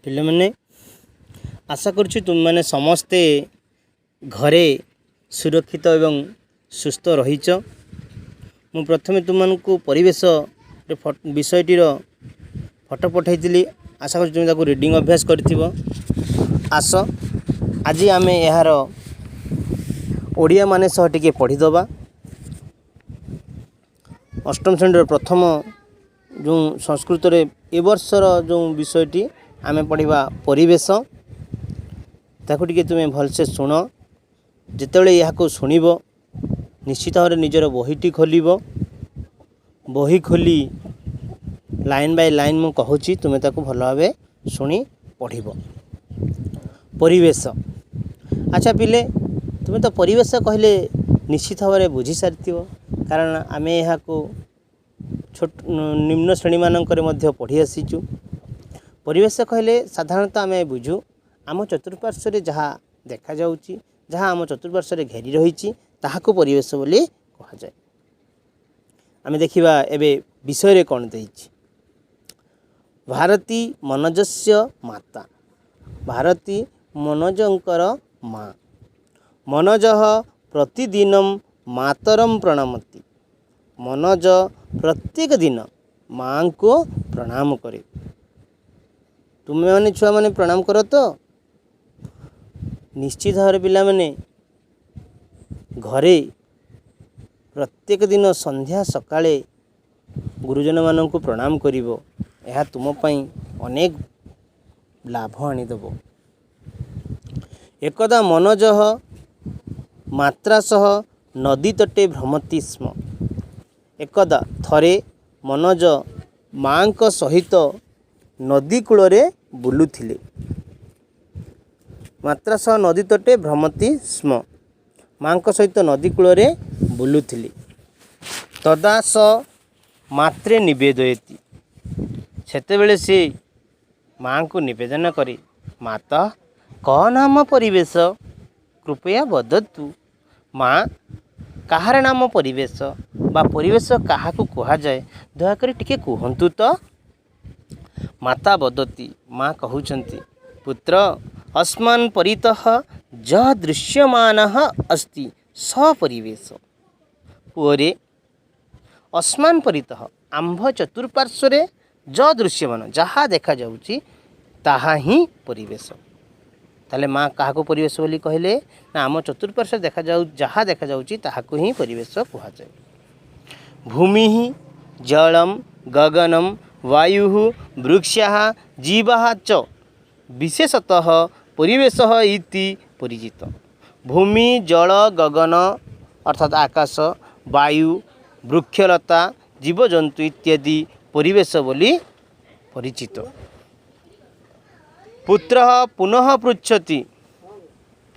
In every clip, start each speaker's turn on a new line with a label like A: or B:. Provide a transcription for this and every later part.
A: ପିଲାମାନେ, ଆଶା କରୁଛି ତୁମେମାନେ ସମସ୍ତେ ଘରେ ସୁରକ୍ଷିତ ଏବଂ ସୁସ୍ଥ ରହିଛ। ମୁଁ ପ୍ରଥମେ ତୁମମାନଙ୍କୁ ପରିବେଶ ବିଷୟଟିର ଫଟୋ ପଠାଇଥିଲି। ଆଶା କରୁଛି ତୁମେ ତାକୁ ରିଡ଼ିଂ ଅଭ୍ୟାସ କରିଥିବ। ଆସ, ଆଜି ଆମେ ଏହାର ଓଡ଼ିଆ ମାନେ ସହ ଟିକେ ପଢ଼ିଦେବା। ଅଷ୍ଟମ ଶ୍ରେଣୀର ପ୍ରଥମ ଯେଉଁ ସଂସ୍କୃତରେ ଏ ବର୍ଷର ଯେଉଁ ବିଷୟଟି ଆମେ ପଢ଼ିବା, ପରିବେଶ, ତାକୁ ଟିକେ ତୁମେ ଭଲସେ ଶୁଣ। ଯେତେବେଳେ ଏହାକୁ ଶୁଣିବ, ନିଶ୍ଚିତ ଭାବରେ ନିଜର ବହିଟି ଖୋଲିବ। ବହି ଖୋଲି ଲାଇନ୍ ବାଇ ଲାଇନ୍ ମୁଁ କହୁଛି, ତୁମେ ତାକୁ ଭଲ ଭାବେ ଶୁଣି ପଢ଼ିବ। ପରିବେଶ। ଆଚ୍ଛା ପିଲେ, ତୁମେ ତ ପରିବେଶ କହିଲେ ନିଶ୍ଚିତ ଭାବରେ ବୁଝି ସାରିଥିବ, କାରଣ ଆମେ ଏହାକୁ ଛୋଟ ନିମ୍ନ ଶ୍ରେଣୀମାନଙ୍କରେ ମଧ୍ୟ ପଢ଼ି ଆସିଛୁ। ପରିବେଶ କହିଲେ ସାଧାରଣତଃ ଆମେ ବୁଝୁ, ଆମ ଚତୁଃପାର୍ଶ୍ୱରେ ଯାହା ଦେଖାଯାଉଛି, ଯାହା ଆମ ଚତୁଃପାର୍ଶ୍ୱରେ ଘେରି ରହିଛି, ତାହାକୁ ପରିବେଶ ବୋଲି କୁହାଯାଏ। ଆମେ ଦେଖିବା ଏବେ ବିଷୟରେ କ'ଣ ଦେଇଛି। ଭାରତୀ ମନୋଜସ୍ୟ ମାତା। ଭାରତୀ ମନୋଜଙ୍କର ମା। ମନୋଜ ପ୍ରତିଦିନ ମାତରಂ ପ୍ରଣମତି। ମନୋଜ ପ୍ରତ୍ୟେକ ଦିନ ମାଙ୍କୁ ପ୍ରଣାମ କରେ। ତୁମେମାନେ ଛୁଆମାନେ ପ୍ରଣାମ କର ତ? ନିଶ୍ଚିତ ଭାବରେ ପିଲାମାନେ, ଘରେ ପ୍ରତ୍ୟେକ ଦିନ ସନ୍ଧ୍ୟା ସକାଳେ ଗୁରୁଜନମାନଙ୍କୁ ପ୍ରଣାମ କରିବ। ଏହା ତୁମ ପାଇଁ ଅନେକ ଲାଭ ଆଣିଦେବ। ଏକଦା ମନୋଜ ମାତ୍ରା ସହ ନଦୀ ତଟେ ଭ୍ରମତି ସ୍ମ। ଏକଦା ଥରେ ମନୋଜ ମାଙ୍କ ସହିତ ନଦୀ କୂଳରେ ବୁଲୁଥିଲେ। ମାତ୍ରା ସହ ନଦୀ ତଟେ ଭ୍ରମତି ସ୍ମ, ମାଙ୍କ ସହିତ ନଦୀ କୂଳରେ ବୁଲୁଥିଲେ। ତଦା ସ ମାତ୍ରେ ନିବେଦୟତି। ସେତେବେଳେ ସେ ମାଙ୍କୁ ନିବେଦନ କରେ, ମାତା, କହ ନାମ ପରିବେଶ, କୃପୟା ବଦତୁ। ମା, କାହାର ନାମ ପରିବେଶ ବା ପରିବେଶ କାହାକୁ କୁହାଯାଏ, ଦୟାକରି ଟିକେ କୁହନ୍ତୁ ତ। ମାତା ବଦତି, ମା କହୁଛନ୍ତି, ପୁତ୍ର, ଅସ୍ମାନ୍ ପରିତଃ ଯଃ ଦୃଶ୍ୟମାନଃ ଅସ୍ତି ସ ପରିବେଶ। ପୁଅରେ, ଅସ୍ମାନ୍ ପରିତଃ, ଆମ୍ଭ ଚତୁଃପାର୍ଶ୍ୱରେ, ଯ ଦୃଶ୍ୟମାନ, ଯାହା ଦେଖାଯାଉଛି, ତାହା ହିଁ ପରିବେଶ। ତାହେଲେ ମା କାହାକୁ ପରିବେଶ ବୋଲି କହିଲେ ନା, ଆମ ଚତୁଃପାର୍ଶ୍ୱରେ ଦେଖାଯାଉ ଯାହା ଦେଖାଯାଉଛି, ତାହାକୁ ହିଁ ପରିବେଶ କୁହାଯାଏ। ଭୂମି, ଜଳಂ, ଗଗନಂ, ବାୟୁ, ବୃକ୍ଷାଃ, ଜୀବାଃ ଚ ବିଶେଷତଃ ପରିବେଶ ଇତି ପରିଚିତ। ଭୂମି, ଜଳ, ଗଗନ ଅର୍ଥାତ୍ ଆକାଶ, ବାୟୁ, ବୃକ୍ଷଲତା, ଜୀବଜନ୍ତୁ ଇତ୍ୟାଦି ପରିବେଶ ବୋଲି ପରିଚିତ। ପୁତ୍ର ପୁନଃ ପୃଚ୍ଛତି।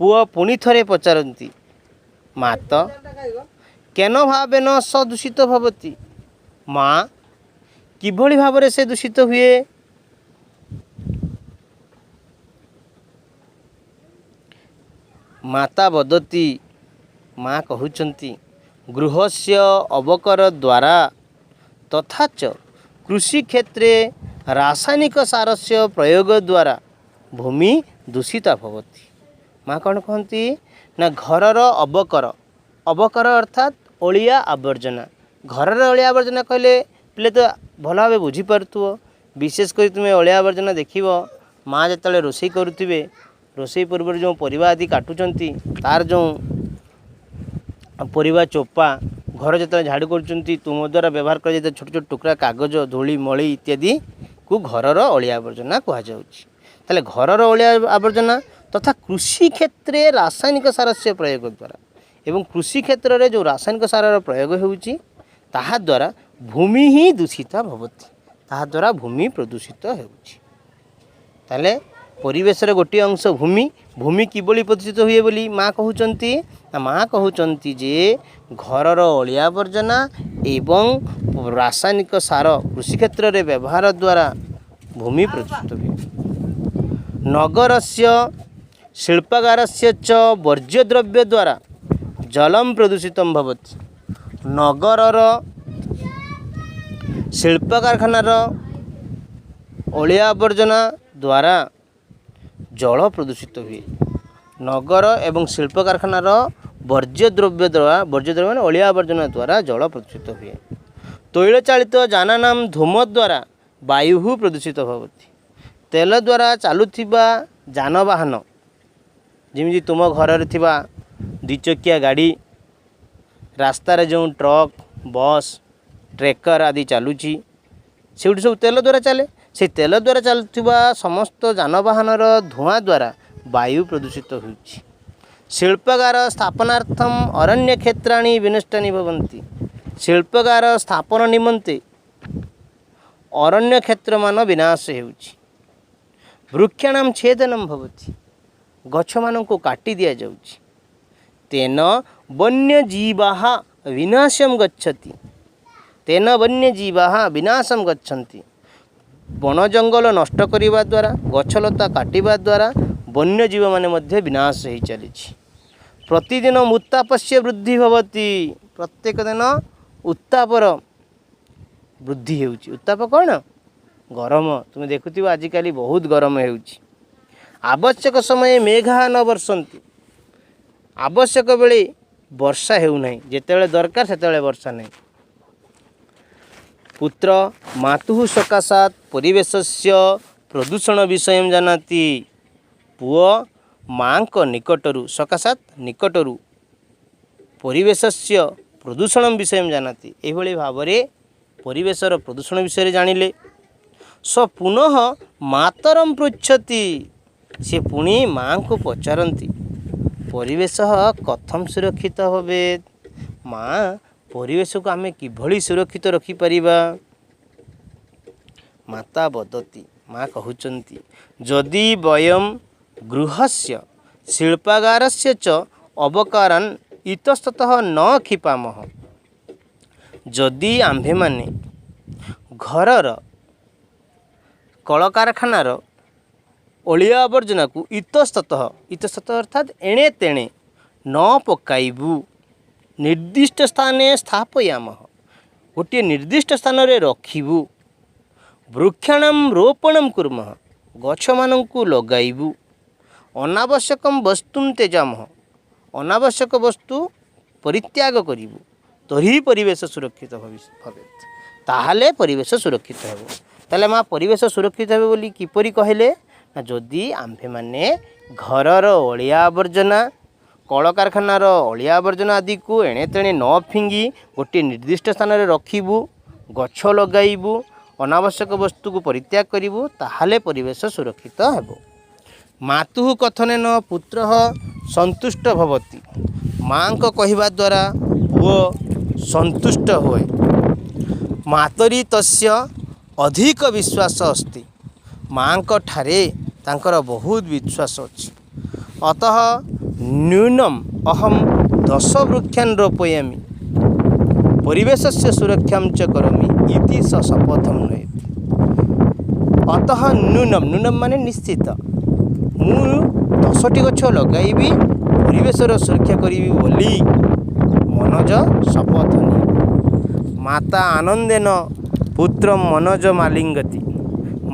A: ପୁଅ ପୁଣି ଥରେ ପଚାରନ୍ତି, ମାତ, କେନ ଭାବେନ ସ ଦୂଷିତ ଭବତି? ମା, କିଭଳି ଭାବରେ ସେ ଦୂଷିତ ହୁଏ? ମାତା ବଦତି, ମା କହୁଛନ୍ତି, ଗୃହସ୍ୟ ଅବକର ଦ୍ୱାରା ତଥା ଚ କୃଷିକ୍ଷେତ୍ରେ ରାସାୟନିକ ସାରସ୍ୟ ପ୍ରୟୋଗ ଦ୍ୱାରା ଭୂମି ଦୂଷିତା ଭବତି। ମା କ'ଣ କହନ୍ତି ନା, ଘରର ଅବକର, ଅବକର ଅର୍ଥାତ୍ ଅଳିଆ ଆବର୍ଜନା। ଘରର ଅଳିଆ ଆବର୍ଜନା କହିଲେ ପିଲେ ତ ଭଲ ଭାବେ ବୁଝିପାରୁଥିବ। ବିଶେଷ କରି ତୁମେ ଅଳିଆ ଆବର୍ଜନା ଦେଖିବ, ମା ଯେତେବେଳେ ରୋଷେଇ କରୁଥିବେ, ରୋଷେଇ ପୂର୍ବରୁ ଯେଉଁ ପରିବା ଆଦି କାଟୁଛନ୍ତି, ତାର ଯେଉଁ ପରିବା ଚୋପା, ଘର ଯେତେବେଳେ ଝାଡ଼ୁ କରୁଛନ୍ତି, ତୁମ ଦ୍ୱାରା ବ୍ୟବହାର କରାଯାଇଥିବା ଛୋଟ ଛୋଟ ଟୁକୁରା କାଗଜ, ଧୂଳି ମଳି ଇତ୍ୟାଦିକୁ ଘରର ଅଳିଆ ଆବର୍ଜନା କୁହାଯାଉଛି। ତାହେଲେ ଘରର ଅଳିଆ ଆବର୍ଜନା ତଥା କୃଷି କ୍ଷେତ୍ରରେ ରାସାୟନିକ ସାରସ୍ୟ ପ୍ରୟୋଗ ଦ୍ୱାରା, ଏବଂ କୃଷି କ୍ଷେତ୍ରରେ ଯେଉଁ ରାସାୟନିକ ସାରର ପ୍ରୟୋଗ ହେଉଛି, ତାହାଦ୍ୱାରା ଭୂମି ହିଁ ଦୂଷିତ ଭବତି, ତାହାଦ୍ୱାରା ଭୂମି ପ୍ରଦୂଷିତ ହେଉଛି। ତାହେଲେ ପରିବେଶର ଗୋଟିଏ ଅଂଶ ଭୂମି। ଭୂମି କିଭଳି ପ୍ରଦୂଷିତ ହୁଏ ବୋଲି ମା କହୁଛନ୍ତି ନା, ମା କହୁଛନ୍ତି ଯେ ଘରର ଅଳିଆ ଆବର୍ଜନା ଏବଂ ରାସାୟନିକ ସାର କୃଷି କ୍ଷେତ୍ରରେ ବ୍ୟବହାର ଦ୍ୱାରା ଭୂମି ପ୍ରଦୂଷିତ ହୁଏ। ନଗରସ୍ୟ ଶିଳ୍ପାଗାରସ୍ୟ ଚ ବର୍ଜ୍ୟଦ୍ରବ୍ୟ ଦ୍ୱାରା ଜଳಂ ପ୍ରଦୂଷିତಂ ଭବତି। ନଗରର ଶିଳ୍ପ କାରଖାନାର ଅଳିଆ ଆବର୍ଜନା ଦ୍ୱାରା ଜଳ ପ୍ରଦୂଷିତ ହୁଏ। ନଗର ଏବଂ ଶିଳ୍ପ କାରଖାନାର ବର୍ଜ୍ୟ ଦ୍ରବ୍ୟ ଦ୍ୱାରା, ବର୍ଜ୍ୟ ଦ୍ରବ୍ୟ ମାନେ ଅଳିଆ ଆବର୍ଜନା ଦ୍ୱାରା ଜଳ ପ୍ରଦୂଷିତ ହୁଏ। ତୈଳ ଚାଳିତ ଯାନାନାମ ଧୂମ ଦ୍ୱାରା ବାୟୁ ପ୍ରଦୂଷିତ ଭବତି। ତେଲ ଦ୍ୱାରା ଚାଲୁଥିବା ଯାନବାହନ, ଯେମିତି ତୁମ ଘରରେ ଥିବା ଦ୍ୱିଚକିଆ ଗାଡ଼ି, ରାସ୍ତାରେ ଯେଉଁ ଟ୍ରକ୍, ବସ୍, ଟ୍ରେକର ଆଦି ଚାଲୁଛି, ସେଗୁଡ଼ି ସବୁ ତେଲ ଦ୍ୱାରା ଚାଲେ। ସେ ତେଲ ଦ୍ୱାରା ଚାଲୁଥିବା ସମସ୍ତ ଯାନବାହନର ଧୂଆଁ ଦ୍ୱାରା ବାୟୁ ପ୍ରଦୂଷିତ ହେଉଛି। ଶିଳ୍ପାଗାର ସ୍ଥାପନାର୍ଥମ ଅରଣ୍ୟ କ୍ଷେତ୍ରାଣି ବିନଷ୍ଟାନି ଭବନ୍ତି। ଶିଳ୍ପାଗାର ସ୍ଥାପନ ନିମନ୍ତେ ଅରଣ୍ୟ କ୍ଷେତ୍ରମାନ ବିନାଶ ହେଉଛି। ବୃକ୍ଷାଣାମ ଛେଦନମ ଭବତି। ଗଛମାନଙ୍କୁ କାଟି ଦିଆଯାଉଛି। ତେନ ବନ୍ୟଜୀବାः ବିନାଶಂ ଗଚ୍ଛତି। ତେନ ବନ୍ୟଜୀବାः ବିନାଶಂ ଗଚ୍ଛନ୍ତି। ବଣ ଜଙ୍ଗଲ ନଷ୍ଟ କରିବା ଦ୍ୱାରା, ଗଛଲତା କାଟିବା ଦ୍ୱାରା ବନ୍ୟଜୀବମାନେ ମଧ୍ୟ ବିନାଶ ହେଇ ଚାଲିଛି। ପ୍ରତିଦିନ ଉତ୍ତାପସ୍ୟ ବୃଦ୍ଧି ଭବତି। ପ୍ରତ୍ୟେକ ଦିନ ଉତ୍ତାପର ବୃଦ୍ଧି ହେଉଛି। ଉତ୍ତାପ କ'ଣ? ଗରମ। ତୁମେ ଦେଖୁଥିବ, ଆଜିକାଲି ବହୁତ ଗରମ ହେଉଛି। ଆବଶ୍ୟକ ସମୟେ ମେଘା ନ ବର୍ଷନ୍ତି। ଆବଶ୍ୟକ ବେଳେ ବର୍ଷା ହେଉନାହିଁ। ଯେତେବେଳେ ଦରକାର ସେତେବେଳେ ବର୍ଷା ନାହିଁ। ପୁତ୍ର ମାତୁଃ ସକାଶାତ୍ ପରିବେଶସ୍ୟ ପ୍ରଦୂଷଣ ବିଷୟଂ ଜାନାତି। ପୁଅ ମାଙ୍କ ନିକଟରୁ, ସକାଶାତ୍ ନିକଟରୁ, ପରିବେଶସ୍ୟ ପ୍ରଦୂଷଣ ବିଷୟଂ ଜାନାତି, ଏହିଭଳି ଭାବରେ ପରିବେଶର ପ୍ରଦୂଷଣ ବିଷୟରେ ଜାଣିଲେ। ସ ପୁନଃ ମାତରಂ ପୃଚ୍ଛତି। ସେ ପୁଣି ମାଙ୍କୁ ପଚାରନ୍ତି, ପରିବେଶ କଥମ ସୁରକ୍ଷିତ ଭବେତ୍? ମା, ପରିବେଶକୁ ଆମେ କିଭଳି ସୁରକ୍ଷିତ ରଖିପାରିବା? ମାତା ବଦତି, ମା କହୁଛନ୍ତି, ଯଦି ବୟಂ ଗୃହସ୍ୟ ଶିଳ୍ପାଗାରସ୍ୟ ଚ ଅବକାରାନ୍ ଇତସ୍ତତଃ ନ କ୍ଷିପାମଃ। ଯଦି ଆମ୍ଭେମାନେ ଘରର, କଳକାରଖାନାର ଅଳିଆ ଆବର୍ଜନାକୁ ଇତସ୍ତତଃ, ଇତସ୍ତତଃ ଅର୍ଥାତ୍ ଏଣେ ତେଣେ ନ ପକାଇବୁ, ନିର୍ଦ୍ଦିଷ୍ଟ ସ୍ଥାନେ ସ୍ଥାପୟାମଃ, ଗୋଟିଏ ନିର୍ଦ୍ଦିଷ୍ଟ ସ୍ଥାନରେ ରଖିବୁ, ବୃକ୍ଷାଣାମ ରୋପଣମ କୁର୍ମଃ, ଗଛମାନଙ୍କୁ ଲଗାଇବୁ, ଅନାବଶ୍ୟକମ ବସ୍ତୁಂ ତ୍ୟଜାମଃ, ଅନାବଶ୍ୟକ ବସ୍ତୁ ପରିତ୍ୟାଗ କରିବୁ, ତର୍ହି ପରିବେଶ ସୁରକ୍ଷିତ ଭବେତ୍, ତାହେଲେ ପରିବେଶ ସୁରକ୍ଷିତ ହେବ। ତାହେଲେ ମା ପରିବେଶ ସୁରକ୍ଷିତ ହେବ ବୋଲି କିପରି କହିଲେ? ନା, ଯଦି ଆମ୍ଭେମାନେ ଘରର ଅଳିଆ ଆବର୍ଜନା, କଳକାରଖାନାର ଅଳିଆ ଆବର୍ଜନା ଆଦିକୁ ଏଣେ ତେଣେ ନ ଫିଙ୍ଗି ଗୋଟିଏ ନିର୍ଦ୍ଦିଷ୍ଟ ସ୍ଥାନରେ ରଖିବୁ, ଗଛ ଲଗାଇବୁ, ଅନାବଶ୍ୟକ ବସ୍ତୁକୁ ପରିତ୍ୟାଗ କରିବୁ, ତାହେଲେ ପରିବେଶ ସୁରକ୍ଷିତ ହେବ। ମାତୁଃ କଥନେନ ପୁତ୍ର ସନ୍ତୁଷ୍ଟ ଭବତି। ମାଙ୍କ କହିବା ଦ୍ୱାରା ପୁଅ ସନ୍ତୁଷ୍ଟ ହୁଏ। ମାତରି ତସ୍ୟ ଅଧିକ ବିଶ୍ୱାସ ଅସ୍ତି। ମାଙ୍କ ଠାରେ ତାଙ୍କର ବହୁତ ବିଶ୍ୱାସ ଅଛି। ଅତଃ ନ୍ୟୁନମ୍ ଅହಂ 10 ବୃକ୍ଷାନ୍ ରୋପୟାମି ପରିବେଶସ୍ୟ ସୁରକ୍ଷାಂ ଚ କରୋମି ଇତି ସ ଶପଥಂ ନୟତି। ଅତଃ ନ୍ୟୁନମ୍, ନ୍ୟୁନମ୍ ମାନେ ନିଶ୍ଚିତ, ମୁଁ 10ଟି ଗଛ ଲଗାଇବି, ପରିବେଶର ସୁରକ୍ଷା କରିବି ବୋଲି ମନୋଜ ଶପଥ ନିଏ। ମାତା ଆନନ୍ଦେନ ପୁତ୍ର ମନୋଜ ମାଲିଙ୍ଗତି।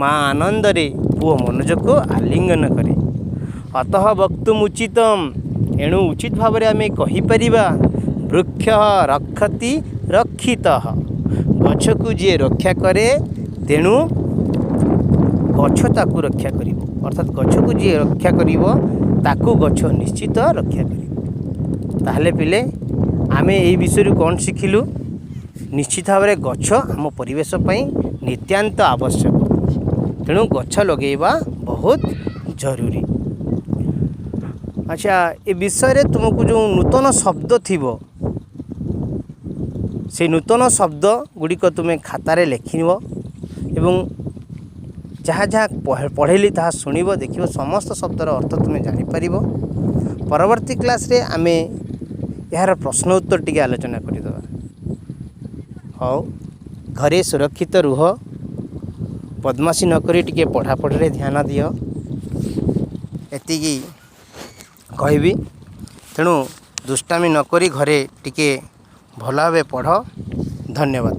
A: ମା ଆନନ୍ଦରେ ପୁଅ ମନୋଜକୁ ଆଲିଙ୍ଗନ କରେ। ଅତଃ ବକ୍ତୁମ୍ ଉଚିତମ୍, ଏଣୁ ଉଚିତ ଭାବରେ ଆମେ କହିପାରିବା, ବୃକ୍ଷ ରକ୍ଷତି ରକ୍ଷିତଃ। ଗଛକୁ ଯିଏ ରକ୍ଷା କରେ, ତେଣୁ ଗଛ ତାକୁ ରକ୍ଷା କରିବ। ଅର୍ଥାତ୍ ଗଛକୁ ଯିଏ ରକ୍ଷା କରିବ, ତାକୁ ଗଛ ନିଶ୍ଚିତ ରକ୍ଷା କରିବ। ତାହେଲେ ପିଲେ, ଆମେ ଏଇ ବିଷୟରୁ କ'ଣ ଶିଖିଲୁ? ନିଶ୍ଚିତ ଭାବରେ ଗଛ ଆମ ପରିବେଶ ପାଇଁ ନିତ୍ୟାନ୍ତ ଆବଶ୍ୟକ। ତେଣୁ ଗଛ ଲଗାଇବା ବହୁତ ଜରୁରୀ। ଆଚ୍ଛା, ଏ ବିଷୟରେ ତୁମକୁ ଯେଉଁ ନୂତନ ଶବ୍ଦ ଥିବ, ସେଇ ନୂତନ ଶବ୍ଦ ଗୁଡ଼ିକ ତୁମେ ଖାତାରେ ଲେଖିବ ଏବଂ ଯାହା ଯାହା ପଢ଼େଇଲି ତାହା ଶୁଣିବ, ଦେଖିବ, ସମସ୍ତ ଶବ୍ଦର ଅର୍ଥ ତୁମେ ଜାଣିପାରିବ। ପରବର୍ତ୍ତୀ କ୍ଲାସ୍ରେ ଆମେ ଏହାର ପ୍ରଶ୍ନ ଉତ୍ତର ଟିକେ ଆଲୋଚନା କରିଦେବା। ହଉ, ଘରେ ସୁରକ୍ଷିତ ରୁହ। ବଦମାସି ନକରି ଟିକେ ପଢ଼ାପଢ଼ିରେ ଧ୍ୟାନ ଦିଅ, ଏତିକି କହିବି। ତେଣୁ ଦୁଷ୍ଟାମି ନକରି ଘରେ ଟିକେ ଭଲ ଭାବେ ପଢ଼। ଧନ୍ୟବାଦ।